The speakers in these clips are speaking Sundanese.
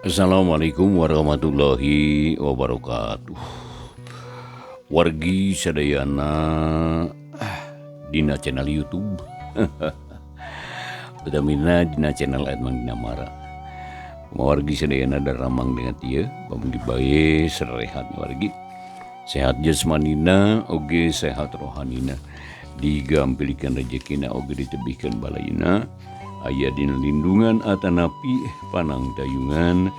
Assalamualaikum warahmatullahi wabarakatuh. Wargi sadayana dina channel YouTube. Utamina dina channel Edmang Dinamara. Wargi sadayana daramang dengan ieu pamugi bae sarehat wargi. Sehat jasmanina oge sehat rohanina. Digampilikeun rejekina oge ditebihkeun balayina. Aya dina lindungan atanapi panangtayungan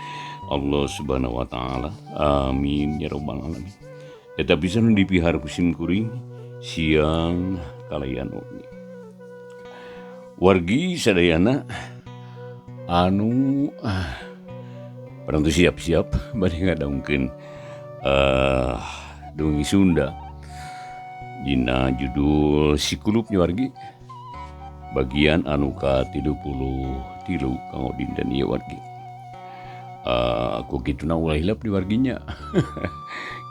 Allah Subhanahu wa taala. Amin ya rabbal alamin. Eta bisa nu dipihar ku sim kuring siang kalayan oge. Wargi sadayana anu parantos siap-siap bade ngadongkeun dongeng Sunda dina judul Si Kulup wargi. Bagian anu ka-33 kanggo dinten ieu wargi. Aku kituna ulah hilap di warginya.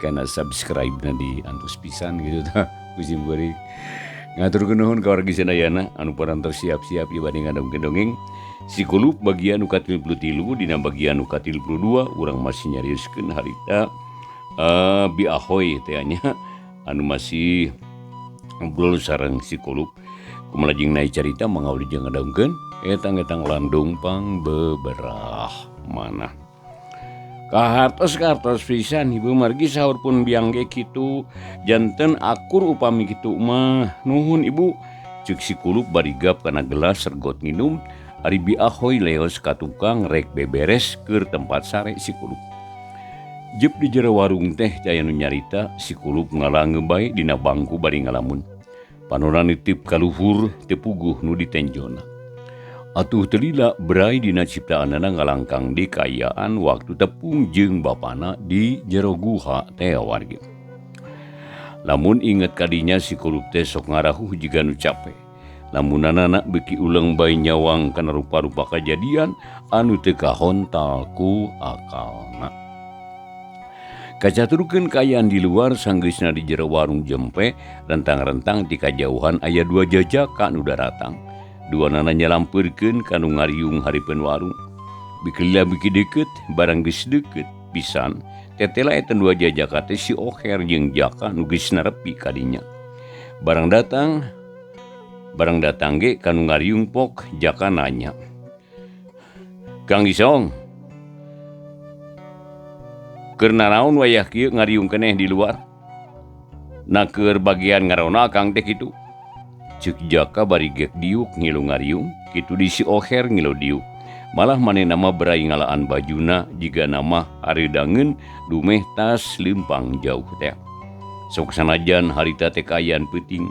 Karena subscribe na di antos pisan gitu tah ku sim kuring. Ngaturkeun nuhun ka wargi sadayana anu parantos siap-siap ieu bade ngadongkeun dongeng Si Kulup bagian nu ka-33 dina bagian nu ka-32 urang masih nyarioskeun harita Bi Ahoy teh nya anu masih ngobrol sareng Si Kulup. Kumalajeng naik carita mangawli jeung ngadongkeun etang-etang landung pang beberah manah. Kahartos-kartos pisan ibu margi sahur pun biang ge kitu janten akur upami kitu mah nuhun ibu. Ceuk Si Kulup bari gap kana gelas sergot nginum ari Bi Ahoy leos ka tukang rek beberes keur tempat sare Si Kulup. Jep di jero warung teh aya nu nyarita Si Kulup ngalangeum bae dina bangku bari ngalamun. Panona nitip kaluhur teu puguh nu ditenjona. Atuh teu lila berai dina ciptaanana ngalangkang di kaayaan waktu tepung jeung bapana di jero guha teh wargi. Lamun inget kadinya Si Kulup teh sok ngarahuh jiga nu cape. Lamunanana beuki uleung bae nyawang kana rupa-rupa kajadian anu teu kahontal ku akalna. Kacaturkeun kaayaan di luar sanggeusna di jero warung jempe rentang-rentang ti kajauhan aya dua jajaka nu daratang. Duanana nyalampeurkeun ka nu ngariung hareupeun warung. Biki lila biki deukeut barang geus deukeut pisan tetela eta dua jajaka teh si Oher jeung Jaka nu geus nerepi ka dinya. Barang datang ge ka nu ngariung pok Jaka nanya. Kang Isong, keur naraon wayah kieu ngariung keneh di luar? Na keur bagian ngarona Kang teh kitu. Ceuk Jaka bari gek diuk ngilu ngariung, kitu di si Oher ngilu diuk. Malah manehna mah berai ngalaan bajuna jiga nama haredangeun dumeh tas leumpang jauh teh. Sok sanajan harita teh kaayaan peuting.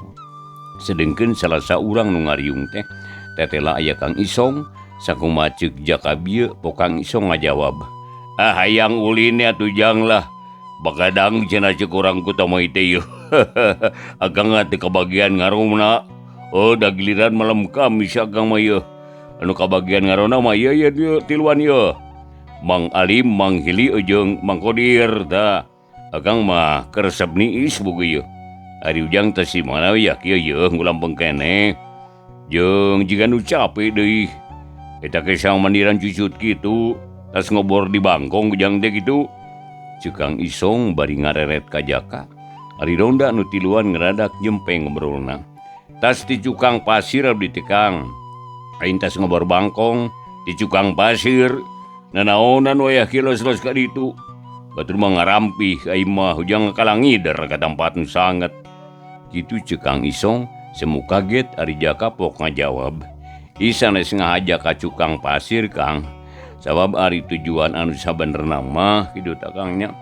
Sedengkeun salah saurang nu ngariung teh tetela aya Kang Isong, sakumaha ceuk Jaka bieu pok Kang Isong ngajawab. Ah hayang ulin atuh jang lah. Bagadang cenah ceuk urang kutamai teh yeuh. Akang teh kabagian ngaromna. Oh da giliran malam Kamis akang mah yeuh. Anu kabagian ngarona mah ieu ieu tiluan yeuh. Mang Alim, Mang Hili jeung Mang Kodir tah. Akang mah keresep niis buku yeuh. Ari ujang teh si mana ya kieu yeuh ngulampeng keneh. Jeung jiga nu cape deui. Eta ke sang mandiran cucut kitu. Tas ngobor di bangkong ujang teh kitu. Ceuk Kang Isong bari ngareret ka Jaka. Ari ronda nu tiluan ngeradak jempeng ngobrolna. Tas ti cukang pasir abdi teh Kang. Aing tas ngobor bangkong ti cukang pasir. Nanaonan wayah kieu los-los ka ditu. Batur mah ngarampih aing mah ujang kalangider ka tempat nu sanget. Kitu ceuk Kang Isong semu kaget ari Jaka pok ngajawab. Isanes ngahaja ka cukang pasir Kang. Sabab ari tujuan anu sabenerna mah kitu tah Kang nya.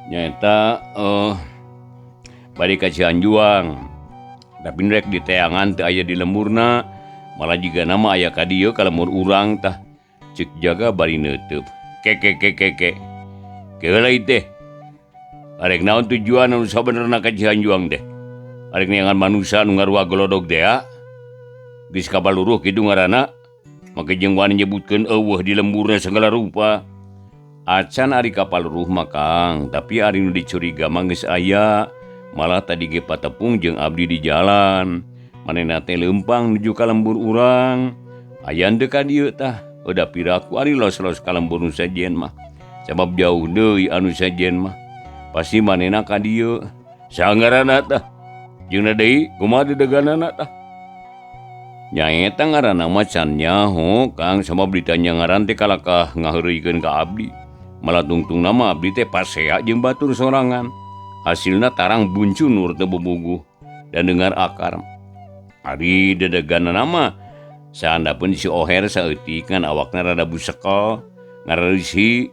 Nyaeta bade ka Cianjuang. Tapi rek diteangan teu aya di lemburna, malah jiga nama aya ka dieu ka lembur urang tah. Ceuk Jaga bari neuteub. Keke keke ke. Keheula teh. Arek naon tujuan anu sabenerna ka Cianjuang teh? Arek neangan manusa nu ngarua golodog teh ya. Geus kabaluruh kitu ngaranna. Make jeung wani nyebutkeun eueuh di lemburna segala rupa. Acan ari kapaluruh mah Kang, tapi ari nu dicuriga mah geus aya. Malah tadi ge patepung jeung abdi di jalan. Manehna teh leumpang nuju ka lembur urang. Aya henteu ka dieu tah? Udah piraku ari los-los ka lembur nu sejen mah. Sabab jauh deui anu sejen mah. Pasti manehna ka dieu. Saha ngaranna tah? Jeung deui kumaha dedeganana tah? Nyaeta ngaranna mah can nyaho Kang, sabab ditanya ngaran teh kalakah ngaheureuykeun ka abdi. Malah tungtungna mah abdi teh pasea jeung batur sorangan. Hasilna tarang buncunur teu bubuguh dan dengar akar. Ari dedeganana mah sahandapeun si Oher saeutik ngan awakna rada busekel, ngareusi.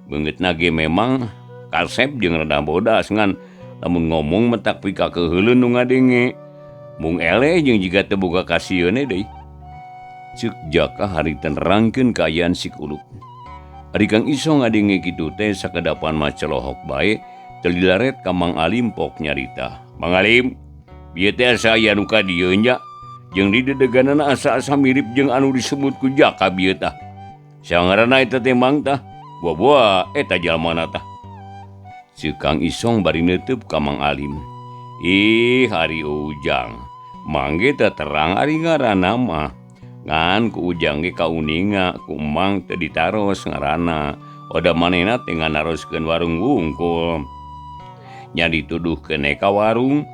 Beungeutna ge memang kasep jeung rada bodas ngan lamun ngomong mah tak pikakeuheuleun nu ngadenge. Mung eleh jeung jiga teu boga kasieun deui. Ceuk Jaka harita nerangkeun kaayaan si Kulup. Ari Kang Isong ngadenge kitu teh sakedapan mah celohok bae teu dilaret ka Mang Alim pok nyarita. Mang Alim, bieu teh asa aya nu ka dieu nya? Jeung didedeganana asa-asa mirip jeung anu disebut ku Jaka bieu tah. Saha ngaranna eta teh Mang tah? Buah-buah eta jalmana tah. Ceuk Kang Isong bari neuteub ka Mang Alim. Ih, ari Ujang. Mang ge teu terang ari ngaranna mah. Ngan ku Ujang ge kauninga ku Mang teu ditaros ngaranna. Oda manehna teh nganaroskeun warung wungkul. Nya dituduhkeun ka warung,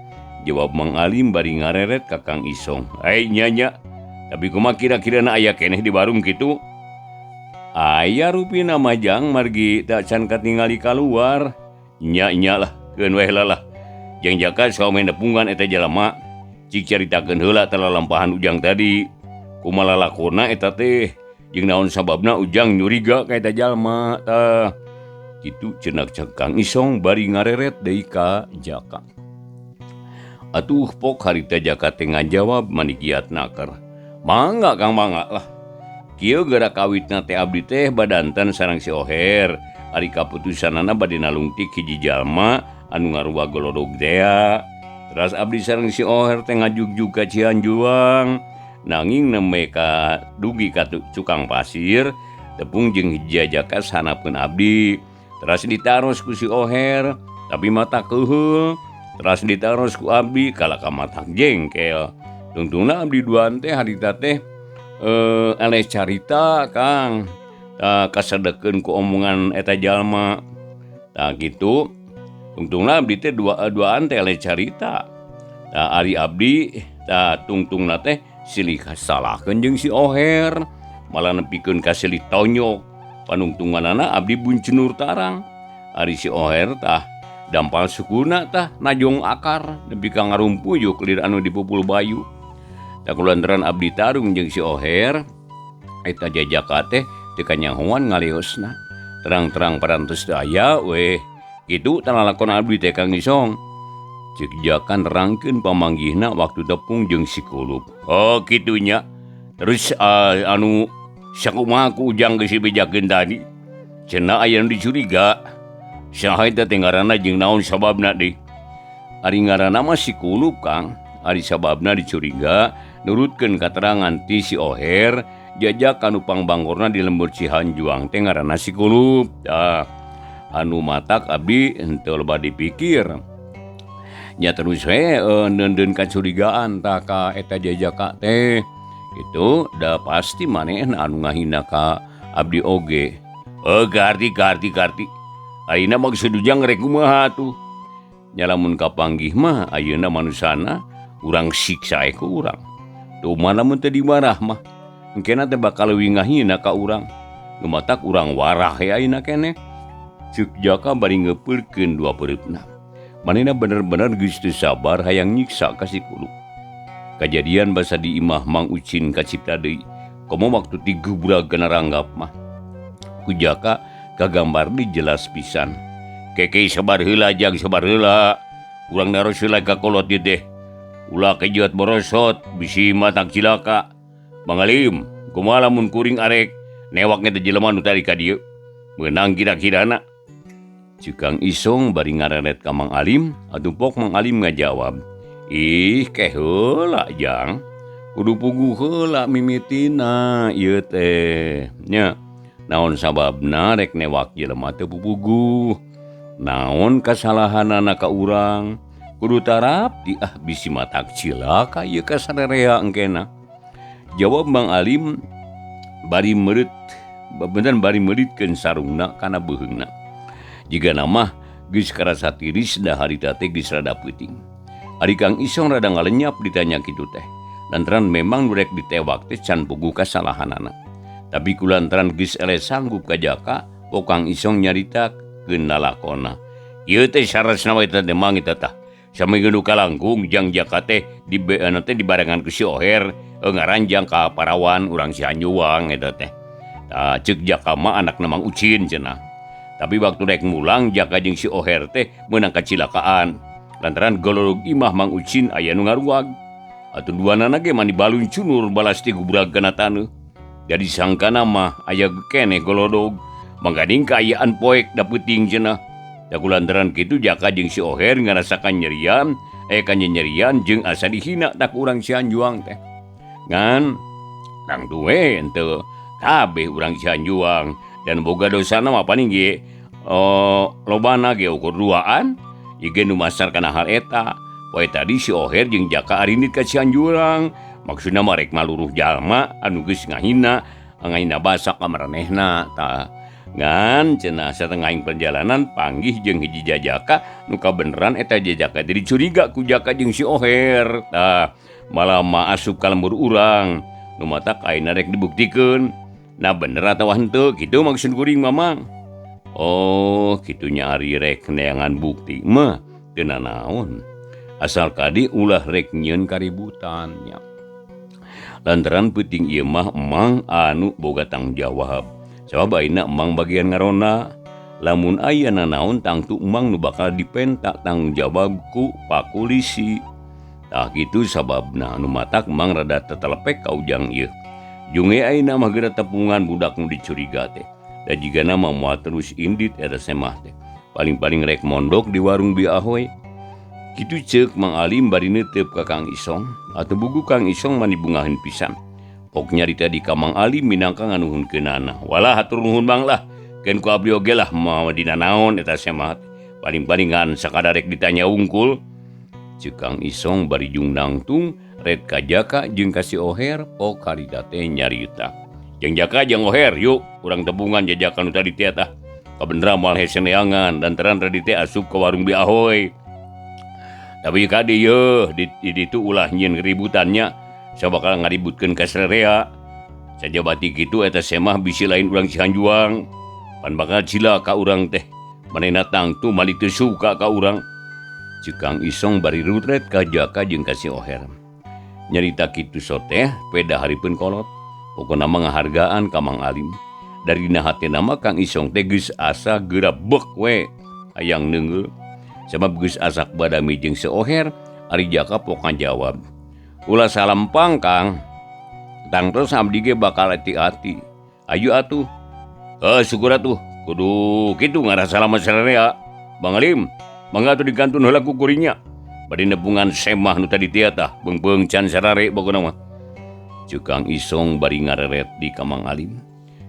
jawab Mang Alim bari ngareret ka Kang Isong. Ai nya nya, tapi kumaha kira-kirana aya keneh di warung kitu? Aya rupina mah Jang margi teu can katingali kaluar. Nya nya lah, keun we heula lah. Jeung Jaka saome nepungan eta jalma. Cik caritakeun heula talalampahan Ujang tadi. Kumaha lalakonna eta teh? Jeung naon sababna Ujang nyuriga ka eta jalma tah. Kitu cenah cek Kang Isong bari ngareret deui ka Jaka. Atuh pok harita Jaka teh ngajawab manikiat naker. Mangga Kang mangga lah. Kieu geura kawitna teh abdi teh badanten sareng si Oher. Ari kaputusanana bade nalungtik hiji jalma anu ngaruwa golodog tea. Teras abdi sareng si Oher teh ngajugjug ka Cihanjuang. Nanging nembe ka dugi ka cukang pasir tepung jeung hiji jajaka sanapeun abdi. Teras ditaros ku si Oher tapi mata keuheul. Teras ditaros ku abdi kalah ka mata jengkel. Tungtungna abdi duaan teh harita teh eleh carita Kang. Kasadekeun ku omongan eta jalma. Tah kitu. Tungtungna abdi teh duaan teh eleh carita. Tah ari abdi tah tungtungna teh silih salahkeun jeung si Oher. Malah nepikeun ka silih tonyok. Panungtunganana abdi buncenur tarang. Ari si Oher tah dampal sukuna tah najong akar nepi ka ngarumpuyuk lir anu dipupul bayu. Tah kulantaran abdi tarung jeung si Oher eta jajaka teh teu kanyahoan ngaleosna. Terang-terang parantos teu aya weh. Kitu talalakon abdi teh Kang Isong. Ceuk Jaka nerangkeun pamanggihna waktu tepung jeung si Kulup. Oh kitu nya. Terus anu sakumaha ku Ujang geus dibejakeun tadi? Cenah aya nu dicuriga. Saha eta teh ngaranna jeung naon sababna deui? Ari ngaranna mah si Kulup Kang. Ari sababna dicuriga nurutkeun katerangan ti si Oher jajak anu pangbangkorna di lembur Cihanjuang teh ngaranna si Kulup. Tah anu matak abdi henteu loba dipikir. Nya terus we neundeun kacurigaan tah ka eta jajaka teh. Itu da pasti manehna anu ngahina ka abdi oge. Garti garti garti. Ayeuna maksud Ujang rek kumaha tuh? Nya lamun kapanggih mah ayeuna manusana urang siksa ku urang. Tuh mana mun teu dimarah mah. Engkena teh bakal leuwih ngahina ka urang. Nu matak urang warah we ayeuna keneh. Ceuk Jaka bari ngeupeulkeun dua pereupna. Manehna bener-bener geus teu sabar hayang nyiksa ka si Kulup. Kajadian basa di imah Mang Ucin kacipta deui. Komo waktu digubrag kana ranggap mah. Ku Jaka kagambar di jelas pisan. Keke sabar heula Jang sabar heula. Urang naros heula ka kolot ieu teh. Ulah kejeut borosot bisi matak cilaka. Mang Alim, kumaha lamun kuring arek newak eta jelema nu tadi ka dieu? Meunang kira-kirana. Ceuk Kang Isong bari ngareret ka Mang Alim, atuh pok Mang Alim ngajawab. Ih, keh heula Jang. Kudu puguh heula mimitina ieu teh. Nya, naon sababna rek newak jelema teu puguh? Naon kasalahanana ka urang? Kudu tarapti ah bisi matak cilaka ieu ka sarerea engkena. Jawab Mang Alim Bari meureut bebeneran bari meuritkeun sarungna kana beuheungna. Jigana mah geus karasa tiris da harita teh geus rada peuting. Ari Kang Isong rada ngalenyap ditanya kitu teh. Lantaran memang nu rek ditewak teh can puguh kasalahanana. Tapi kulantaran geus eleh sanggup ka Jaka, pok Kang Isong nyarita keun lalakona. Ieu teh sarasna we teh mang eta tah. Sami nu kalangkung jang Jaka teh di teh dibarengan ku si Oher ngaranjang ka parawan urang Cihanjuang eta teh. Tah ceuk Jaka mah anakna Mang Ucin cenah. Tapi waktu rek mulang Jaka jeung si Oher teh meunang kacilakaan. Lantaran gololog imah Mang Ucin aya nu ngaruag. Atuh duanana ge mani balun cunur balas ti gubrag kana taneuh. Jadi sangkana mah aya keneh golodog. Manggading kaayaan poek da peuting cenah. Da kulantaran kitu Jaka jeung si Oher ngarasakan nyerian, kanyerian jeung asa dihina tak urang Cihanjuang teh. Ngan tang duwe henteu kabeh urang Cihanjuang dan boga dosana mah paling ge lobana ge ukur duaan ieu ge nu masar kana hal eta. Poe tadi si Oher jeung Jaka arindit ka Cihanjuang, maksudna mah rek maluruh jalma anu geus ngahina, ngahina basa ka maranehna tah. Ngan cenah satengahing perjalanan panggih jeung hiji jajaka nu kabeneran eta jajaka jadi curiga ku Jaka jeung si Oher. Tah malah mah asup ka lembur urang nu matak ayeuna rek dibuktikeun. Nah bener atawa henteu kitu maksud kuring mamang. Oh kitu nya ari rek neangan bukti mah teu nanaon. Asal kadi ulah rek nyieun kaributan nya. Lantaran peuting ieu mah emang anu boga tanggung jawab. Sabab ayeuna emang bagian ngarona, lamun aya nanaon tangtu emang nu bakal dipenta tanggung jawab ku pakulisi. Tah kitu sababna anu matak emang rada tetelepek ka ujang ieu. Junge ayeuna mah geura tepungan budak nu dicuriga teh. Da jigana mah moal terus indit eta semah teh. Paling-paling rek mondok di warung Bi Ahoy. Kitu ceuk Mang Alim bari neuteup ka Kang Isong. Atuh bugu Kang Isong mah dibungaheun pisan. Pok nyarita di ka Mang Alim minangka nganuhunkeunana. Walah hatur nuhun Bang lah. Keun ku abdi oge lah moal dina naon eta semah. Paling-palingan sakadar rek ditanya wungkul. Ceuk Kang Isong bari jung nangtung red ka Jaka jeung ka si Oher pok harita teh nyarita. Jeung Jaka jeung Oher yuk urang tebungan jajakan nu tadi teh tah. Kabeneran moal hese neangan lantaran tadi teh asup ka warung Bi Ahoy. Tapi kadi yeuh di ditu ulah nyieun keributannya. Sabakal ngaributkeun ka sarerea. Sajabati kitu eta semah bisi lain urang Cihanjuang. Pan bakal cilaka urang teh. Manehna tangtu mali teu suka ka urang. Ceuk Kang Isong bari rutret ka Jaka jeung ka si Oher. Nyarita kitu soteh peda hareupeun kolot. Pokona mah ngahargaan ka Mang Alim. Dari dina hatena mah Kang Isong teh geus asa geura beuk we hayang neungeul. Sabab geus asak badami jeung si Oher, ari Jaka pok ngajawab. Ulah salempang Kang. Tangtos abdi ge bakal hati-hati. Ayu atuh. Syukur atuh. Kudu kitu ngarasa lama sararea. Bang Alim, mangga atuh digantun heula ku kuringnya. Bari nepungan semah nu tadi teh tah, beungpeung can sarare pokona mah. Ceuk Kang Isong bari ngareret di ka Mang Alim.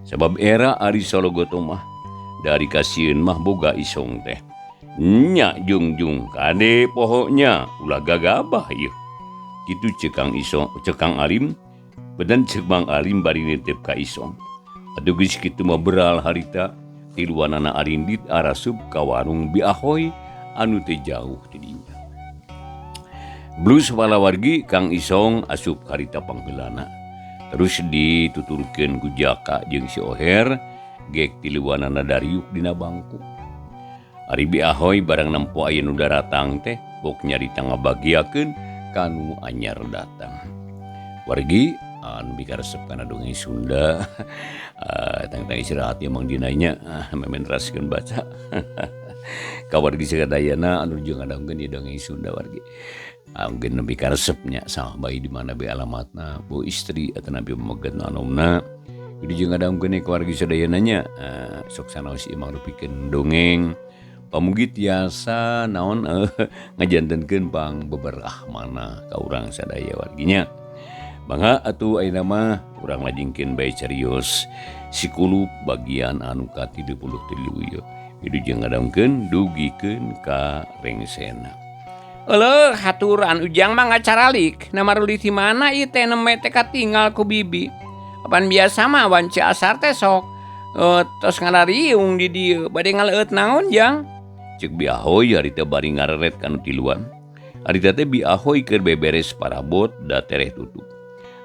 Sabab era ari sologoto mah dari kasieun mah boga Isong teh. Nya jungjung kade pohoknya ulah gagabah ieu. Kitu ceuk Kang Isong, ceuk Kang Alim, beden ceuk Mang Alim bari nitip ka Isong. Atuh geus kitu mah beral harita tiluanana arindit arasup ka warung Bi Ahoy anu teu jauh ti dinya. Blus walawargi Kang Isong asup harita pangheulana. Terus dituturkeun ku Jaka jeung si Oher gek tiluanana dariuk dina bangku. Ari Bi Ahoy barang nempo aya nu daratang teh bok nyarita ngabagiakeun kanu anyar datang. Wargi anu mikaresep kana dongeng Sunda, tang-tang istirahat ya Mang Dinanya, memen raskeun baca. Ka wargi sadayana anu jeung ngadongkeun ieu dongeng Sunda wargi. Mungkin lebih karesepnya sama bayi di mana be alamatna, bu istri atau nabi meget anomna. Jadi jeung ngadongkeun ka wargi sadayana nya, sok sanaos imang rupikeun dongeng. Pamugi tiasa naon ngajantenkeun pang beberah mana ka urang sadaya warginya. Mangga atuh ayeuna mah urang lajengkeun bae carios si kulup bagian anu ka-33 ieu. Hidup jeung ngadongkeun dugikeun ka rengsena. Eleuh haturan ujang mah ngacaralik. Na maruli ti mana ieu teh neme teh katingal ku bibi. Apan biasa mah wanci asar teh sok tos ngarariung di dieu bade ngaleueut naon jang? Ceuk Bi Ahoy harita bari ngareret kanu tiluan. Harita teh Bi Ahoy keur beberes parabot da tereh tutup.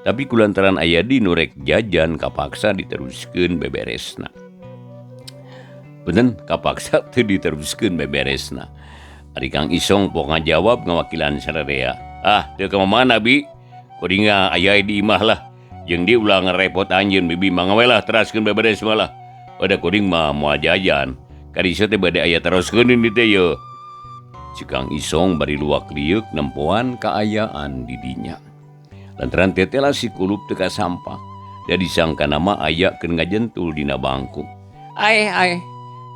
Tapi kulantaran aya di nu rek jajan kapaksa diteruskeun beberesna. Benten kapaksa teu diteruskeun beberesna. Ari Kang Isong pok ngajawab ngawakilan sararea. Ah, teu ka mamana Bi? Kuring aya di imah lah. Jeung di ulah ngarepot anjeun bibi mah we lah teraskeun beberes mah lah. Pada kuring mah moal jajan. Kadiso teh bade aya teroskeun di teh ye. Ceuk Kang Isong bari luak lieuk nempoan kaayaan di dinya. Lantaran tetela si kulup teu kasampak. Da disangka nama aya keur ngajentul dina bangku. Aeh aeh.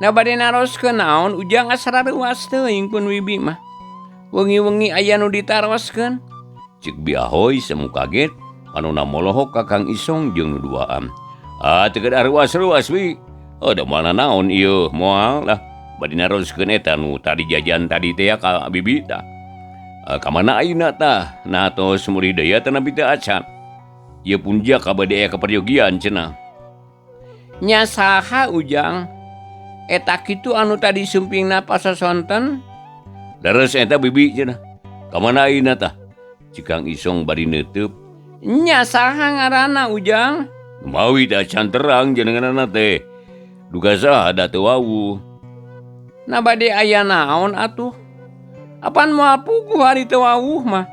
Na bade naroskeun naon ujang asa rareuas teuing pun wibi mah. Wengi-wengi aya nu ditaroskeun. Ceuk Bi Ahoy semu kaget panona molohok ka Kang Isong jeung nu duaan. Ah teu kedah ruas-ruas wi. Oh da moal nanaon ieu moal lah. Bade naroskeun eta nu tadi jajan tadi teh ya ka bibi tah. Ka mana ayeuna tah? Nah tos murid deui teh nabi teh acan. Ieu pun jaka bade aya kaperyogian cenah. Nya saha ujang? Eta kitu anu tadi sumpingna pasosonten? Leres eta bibi cenah. Ka mana ayeuna tah? Ceuk Kang Isong bari neuteub. Nya saha ngaranna ujang? Mawi teh acan terang jenenganna teh. Duka saha da teu wawuh. Na bade aya naon atuh? Apan moal puguh ari teu wawuh mah?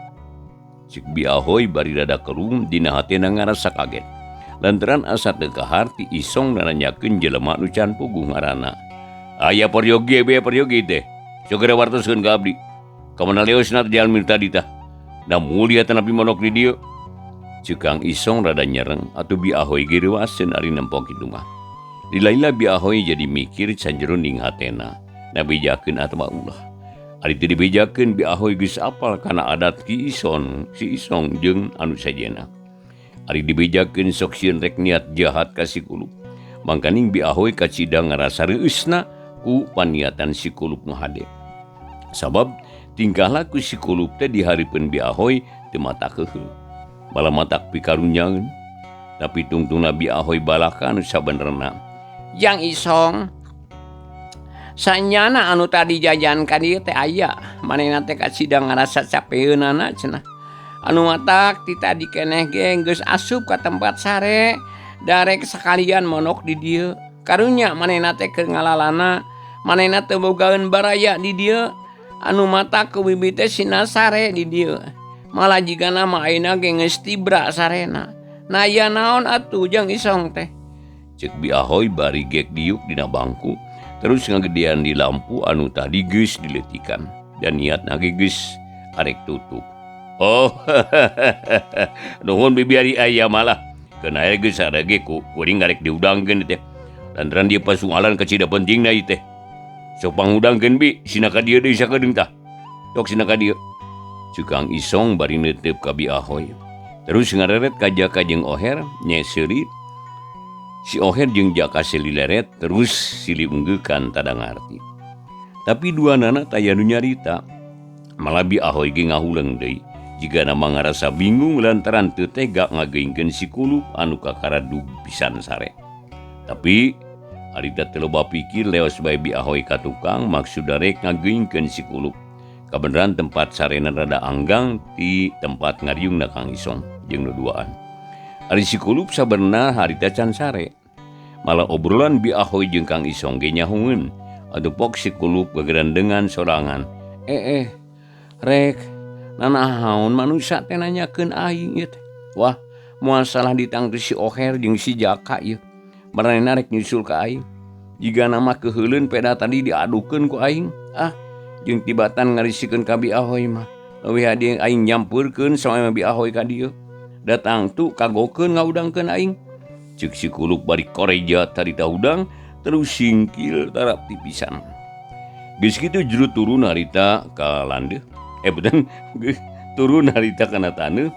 Ceuk Bi Ahoy bari rada kerung dina hatena ngarasa kaget. Lantaran asa teu kaharti Isong nananyakeun jelema nu can puguh ngaranna. Aya peryogi be peryogi teh. Sogera wartoskeun ka abdi. Ka mana leosna teh jalmi tadi tah? Da mulia teh napi monok di dieu. Ceuk Kang Isong rada nyereng atuh Bi Ahoy ge reuaseun ari nempo kitu mah. Dilaila Bi Ahoy jadi mikir sanjeroning hatena. Nabejakeun atawa ulah. Ari teu dibejakeun Bi Ahoy geus apal kana adat Ki Ison, si Isong jeung anu sajena. Ari dibejakeun sok sieun rek niat jahat ka si Kulup. Mangkaning Bi Ahoy kacida ngarasa reueusna ku paniatan si Kulup nu hade. Sabab tingkah laku si Kulup teh dihareupeun Bi Ahoy teu mata keheul. Malah matak pikarunyaeun. Tapi tungtungna Bi Ahoy balaka anu sabenerna. Jang Isong, sanyana anu tadi jajan ka dieu teh aya, manehna teh kacida ngarasa capeunana cenah. Anu matak ti tadi keneh ge geus asup ka tempat sare, darek sakalian monok di dieu. Karunya manehna teh keur ngalalana, manehna teu bogaeun baraya di dieu. Anu matak ku bibi teh sina sare di dieu. Malah jigana mah ayeuna ge geus tibra sarena. Nah aya naon atuh Jang Isong teh? Ceuk Bi Ahoy bari gek diuk dina bangku, terus ngagedean di lampu anu tadi geus dileutikan dan niatna ge geus arek tutup. Oh, nuhun bibi ari aya malah. Keun aya geus ada ge ku kuring arek diudangkeun teh. Lantaran dia pasungalan kacida pentingna ieu teh. Sok pangudangkeun bi, sina ka dieu deui sakedeung tah. Sok sina ka dieu. Ceuk Kang Isong bari neuteub ka Bi Ahoy. Terus ngareret ka Jaka jeung Oher nyeseuri. Si Oher jeung Jaka silileret terus silih unggeukan tada ngarti. Tapi dua nana taya nu nyarita. Malah Bi Ahoy ge ngahuleng deui. Jigana mah ngarasa bingung lantaran teu tega ngageungkeun si Kulup anu kakaradug pisan sare. Tapi harita teu loba pikir leos bae Bi Ahoy ka tukang maksudna rek ngageungkeun si Kulup. Kabeneran tempat sarena rada anggang ti tempat ngariungna Kang Isong jeung nu duaan. Ari si Kulup sabenerna harita can sare. Malah obrolan Bi Ahoy jeung Kang Isong ge nyahungeun. Atuh pok si Kulup gegerendengan sorangan. Rek nanahaon manusa teh nanyakeun aing ieu teh. Wah, moal salah ditangtu si Oher jeung si Jaka ieu. Maranehna rek nyusul ka aing. Jigana mah keuheuleun peda tadi diadukeun ku aing. Ah, jeung tibatan ngarisikeun ka Bi Ahoy mah. Leuwih hade aing nyampeurkeun sama Bi Ahoy ka dieu. Datang tu kagokeun ngaudangkeun aing. Ceuk si Kulup bari koreja tarita hudang terus singkil tarap tipisan. Geus kitu juru turun harita ka landeuh. Beten, geus turun harita kana taneuh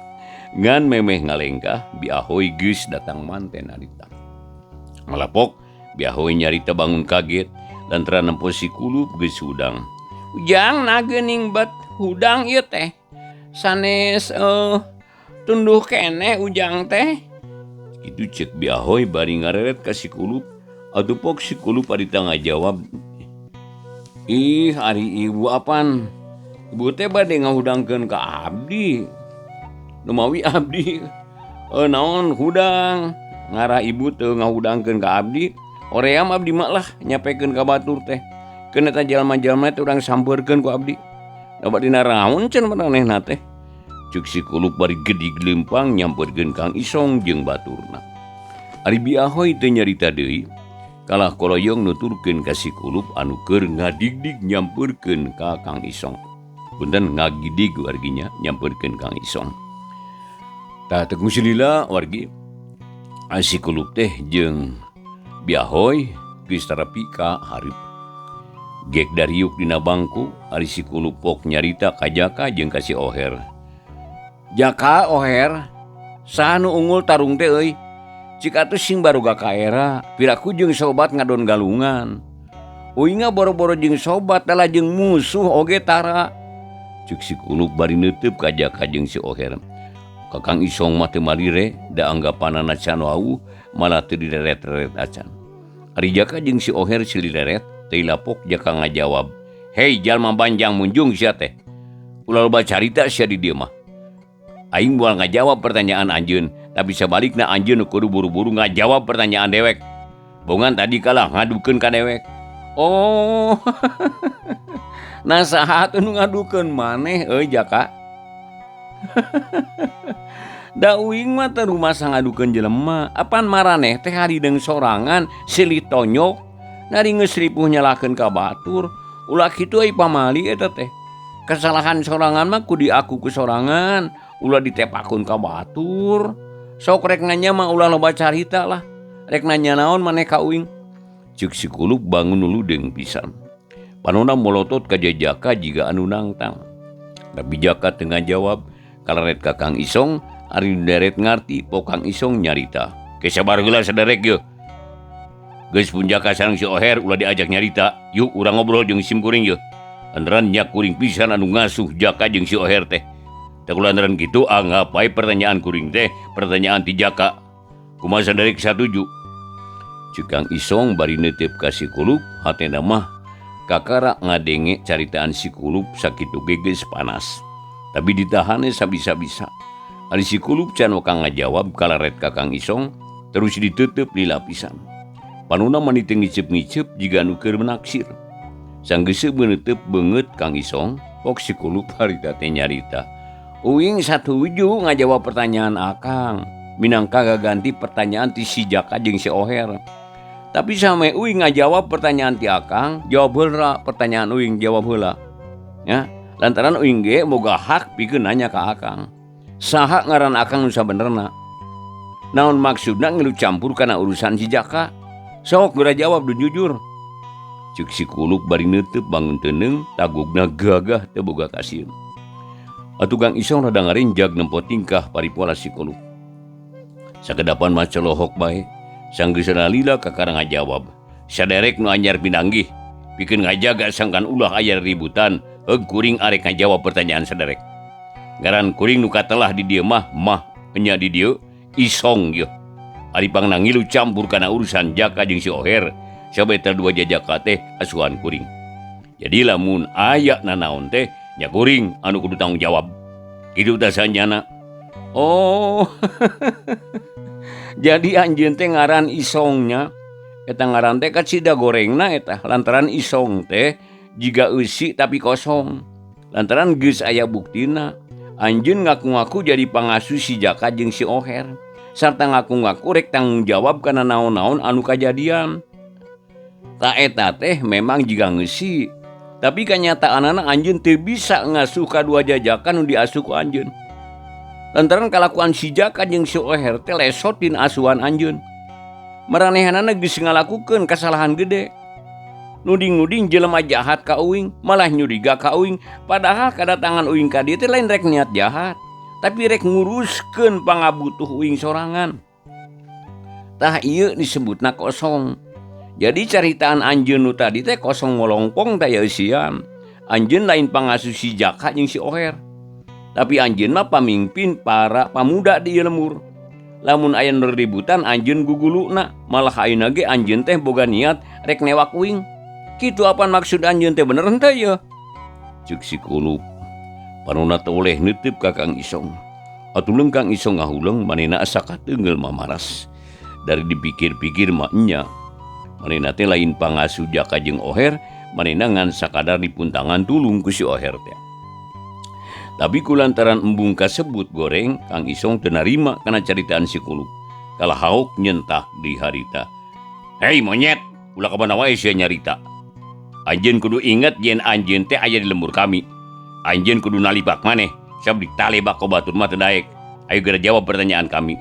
ngan memeh ngalengkah Bi Ahoy geus datang manten harita. Malapok Bi Ahoy nyarita bangun kaget lantaran nempo si Kulup geus hudang. Ujang nageuning bet hudang ieu teh. Sanes tunduh keneh ujang teh. Kitu cek Bi Ahoy bari ngareret ka si Kulup. Atuh pok si Kulup harita ngajawab. Ih, ari ibu apan? Ibu teh bade ngahudangkeun ka abdi. Numawi abdi naon hudang. Ngarah ibu teu ngahudangkeun ka abdi, hoream abdi mah lah nyapekeun ka batur teh. Keun eta jalma-jalma teh urang sampeurkeun ku abdi. Da bade naraon cenah maranehna teh. Cek si Kulup bari gedig leumpang nyampeurkeun Kang Isong jeung baturna. Ari Bi Ahoy teu nyarita deui. Kalah koloyong nuturkeun ka si Kulup anu keur ngadigdig nyampeurkeun ka Kang Isong. Punten ngagidig warginya nyampeurkeun Kang Isong. Tah teu kungsi lila wargi. Si Kulup teh jeung Bi Ahoy geus tarepi ka hareup. Gek dariuk dina bangku, ari si Kulup pok nyarita ka Jaka jeung ka si Oher. Jaka Oher, saha nu unggul tarung teh euy? Cik atuh sing baruga kaera, piraku jeung sobat ngadon galungan. Uing boro-boro jeung sobat dalah jeung musuh oge tara. Cek si Kulup bari neuteub ka Jaka jeung si Oher. Ka Kang Isong mah teu malire, da anggapanana can wawuh, malah teu direret-reret acan. Ari Jaka jeung si Oher silireret, teu lapok Jaka ngajawab. Hei jalma banjang munjung sia teh. Ulah loba carita sia di dieu mah. Aing moal ngajawab pertanyaan anjeun, tapi sabalikna anjeun nu kudu buru-buru ngajawab pertanyaan dewek. Bongan tadi kalah ngadukeun ka dewek. Oh. Nah saha atuh nu ngadukeun maneh euy Jaka? Da uing mah teu rumasa ngadukeun jelema, apan maraneh teh harideung sorangan silih tonyok nari geus ripuh nyalahkeun ka batur. Ulah kitu euy pamali eta teh. Kesalahan sorangan mah kudu diaku ku sorangan, ulah ditepakun ka batur. Sok rek nanya mah ulah loba carita lah. Rek nanya naon maneh ka uing? Ceuk si Kulup bangun nuludeung pisan. Panona molotot ka Jaka jiga anu nangtang. Tapi Jaka teu ngajawab, kalaret ka Kang Isong, ari nu deret ngarti pok Kang Isong nyarita. Ke sabar heula saderek yeuh. Geus pun Jaka sareng si Oher ulah diajak nyarita. Yuk urang ngobrol jeung sim kuring yeuh. Lantaran nya kuring pisan anu ngasuh Jaka jeung si Oher teh. Teu lantaran kitu anggap bae pertanyaan kuring teh pertanyaan ti Jaka. Kumaha saderek satuju? Ceuk Kang Isong bari neuteup ka si Kulup, hatena mah kakara ngadenge caritaan si Kulup sakitu ge geus panas. Tapi ditahane sabisa-bisa. Ari si Kulup can waka ngajawab kalaret ka Kang Isong, terus diteuteub lila pisan. Panona mani teu ngiceup-ngiceup jiga anu keur menaksir. Sanggeuseuh meuneuteub beungeut Kang Isong, pok si Kulup harita teh nyarita. Uing satuju ngajawab pertanyaan Akang, minangka gaganti pertanyaan ti si Jaka jeung si Oher. Tapi sampe uing ngajawab pertanyaan ti Akang, jawab heula pertanyaan uing jawab heula. Ya, lantaran uing ge boga hak pikeun nanya ka Akang. Saha ngaran Akang nu sabenerna? Naon maksudna ngilu campur kana urusan si Jaka? Sok geura jawab du jujur. Ceuk si Kulup bari neuteub bangun teuneung, tagugna gagah teu boga kasieun. Atuh Kang Isong rada ngarinjag nempo tingkah paripola si Kulup. Sakedapan mah colohok bae, sanggeusna lila kakara ngajawab. Saderek nu anyar pinanggih, pikeun ngajaga sangkan ulah aya ributan, heug kuring arek ngajawab pertanyaan saderek. Ngaran kuring nu katelah di dieu mah mah enya di dieu Isong yeuh. Ari pangna ngilu campur kana urusan Jaka jeung si Oher, sabeta dua jajaka teh asuhan kuring. Jadi lamun aya nanaon teh nya kuring anu kudu tanggung jawab. Kitu tah sanjana. Oh. Jadi anjeun teh ngaran Isongnya. Eta ngaran teh kacida gorengna eta lantaran Isong teh jiga eusi tapi kosong. Lantaran geus aya buktina, anjeun ngaku-ngaku jadi pangasuh si Jaka jeung si Oher. Sarta ngaku-ngaku rek tanggung jawab kana naon-naon anu kajadian. Ta eta teh memang jiga ngeusi. Tapi kanyataanana anjeun teu bisa ngasuh kadua jajakan nu diasuh ku anjeun. Lantaran kalakuan si Jaka jeung si Oher teh lesot dina asuhan anjeun. Maranehanana geus ngalakukeun kasalahan gede. Nuding-nuding jelema jahat ka uing, malah nyuriga ka uing, padahal kadatangan uing ka dieu teh lain rek niat jahat, tapi rek nguruskeun pangabutuh uing sorangan. Tah ieu disebutna kosong. Jadi caritaan anjeun nu tadi teh kosong molongpong teh eusian. Anjeun lain pangasuh si Jaka jeung si Oher. Tapi anjeun mah pamimpin para pamuda di ieu lembur. Lamun aya nu riributan anjeun guguluna, malah ayeuna ge anjeun teh boga niat rek newak uing. Kitu apan maksud anjeun teh bener henteu yeuh? Ceuk si Kulup. Panonna teu oleh neuteup ka Kang Isong. Atuh leung Kang Isong ngahuleng manehna asa kateunggeul mamaras. Dari dipikir-pikir mah enya. Manehna teh lain pangasu Jaka jeung Oher, manehna ngan sakadar dipuntangan tulung ku si Oher teh. Tapi kulantaran embung kasebut goreng, Kang Isong teu narima kana caritaan si Kulup. Kalah hauk nyentak di harita. Hei monyet, ulah ka mana wae sia nyarita. Anjeun kudu inget yen anjeun teh aya di lembur kami. Anjeun kudu nalibak maneh, sabab ditalebak ku batur mah teu daek. Ayo geura jawab pertanyaan kami.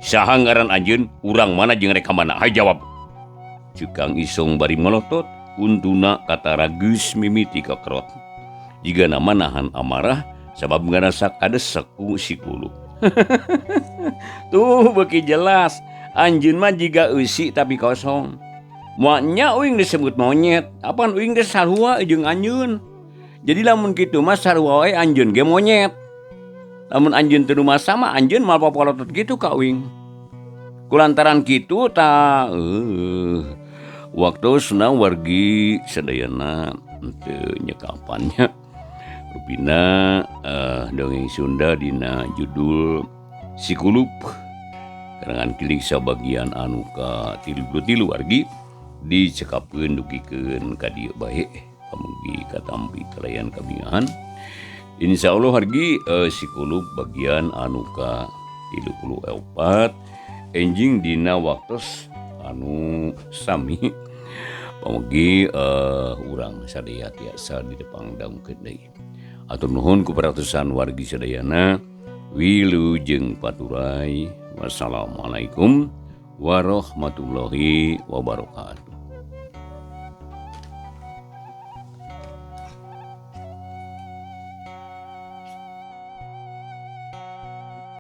Saha ngaran anjeun, urang mana jeung rek ka mana? Hayu jawab. Ceuk Kang Isong bari molotot, untuna katara geus mimiti kekerot. Jigana mah nahan amarah sabab ngarasa kadesek ku si Kulup. Tuh beuki jelas, anjeun mah jiga eusi tapi kosong. Moal nya uing disebut monyet, apan uing teh sarua jeung anjeun. Jadi lamun kitu mah sarua wae anjeun ge monyet. Lamun anjeun teu rumasa mah anjeun moal popolotot kitu ka uing. Kulantaran kitu ta waktosna wargi sadayana teu nyekapan nya. Rupina dongeng Sunda dina judul Si Kulup karangan Kilik sabagian anu ka 33 wargi dicekapkeun dugikeun ka dieu bae pamugi katampi kalayan kabingahan. Insyaallah wargi Si Kulup bagian anu ka 34 enjing dina waktos anu sami. Pamugi urang sadaya tiasa didepang dangukeun deui. Atur nuhun ku peratusan wargi sadayana wilujeng paturay. Wassalamualaikum warahmatullahi wabarakatuh.